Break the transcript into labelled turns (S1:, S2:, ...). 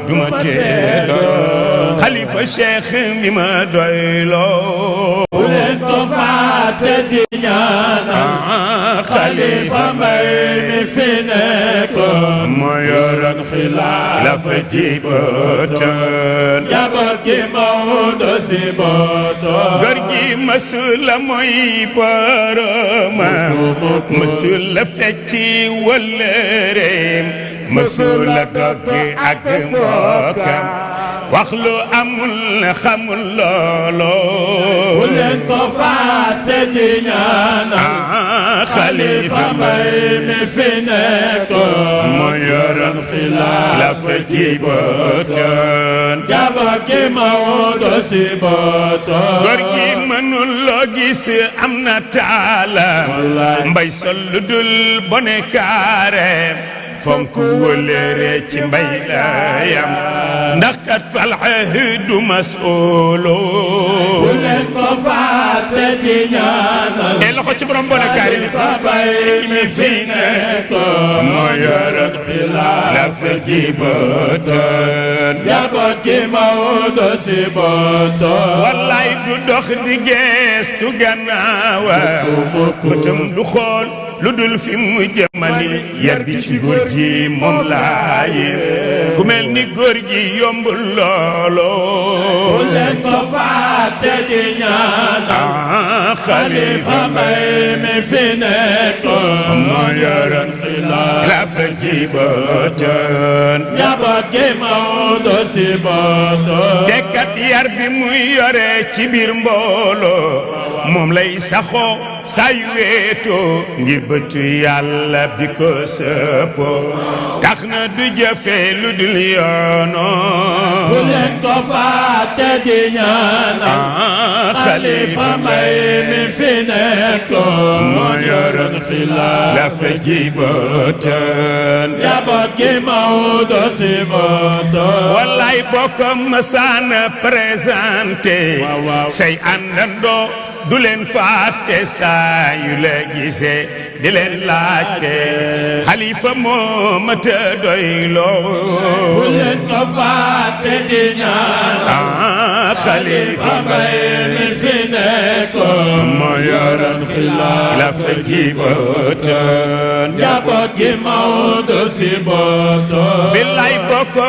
S1: duma tee doy xalifa cheikh mi ma doyloo
S2: bu leen ko fàtte di ñaanal xalifa Mbay mi fi nekkoon
S1: moo yoroon
S2: xilaafa
S1: ji bëtoon
S2: njaboot gi Maodo si bootoon
S1: góor gi mësula mooy boroma mësula fecci wëllëreem mësula doggi ak mbokkam wax lu amul xamul loolo
S2: bu leen ko fàtte di ñaanal xalifa Mbay mi fi nekkoon
S1: moo yoroon
S2: xilaafa
S1: ji bëtoon
S2: njaboot gi Maodo si bootoon
S1: góor gi mënul loo gis am na taala mbay sol lu dul bone kaare fonk wëllëre ci mbay la yam ndax kat fal ahdu mas'uulu
S2: bu leen ko fàtte di ñaanal
S1: e loxo ci borom bone kaare
S2: Mbay mi fi nekkoon
S1: moo yoroon xilaafa ji bëtoon
S2: njaboot gi Maodo si bootoon
S1: wallaay du dox di geestu gannaawa bëtam du xool lu dul fi mu jëmali yar bi ci góor gi moom laaye ku mel ni góor gi yombul loolo
S2: bu leen ko fàtte di ñaanal xalifa Mbay mi fi nekkoon
S1: moo yoroon xilaafa ji bëtoon
S2: njaboot gi Maodo si bootoon
S1: te kat yar bi muy yore ci biir mbooloo moom lay saxoo saa yu weetoo ngir bëtu yàlla bi ko sëppoo tax na du jëfe lu dul yoono
S2: bu leen ko fàtte di ñaanal xalifa Mbay mi fi nekkoon
S1: moo yoroon xilaafa ji bëtoon
S2: njaboot gi Maodo si bootoon
S1: wallaay boo ko mësaan présenté say àndandoo du leen fàtte saa yu la gisee di leen laajte xalifa moo mat a doyloo
S2: bu leen ko fàtte di ñaanal xalifa Mbay mi fi nekkoon
S1: moo yoroon xilaafa ji bëtoon
S2: njaboot gi Maodo si bootoon
S1: billaay boo ko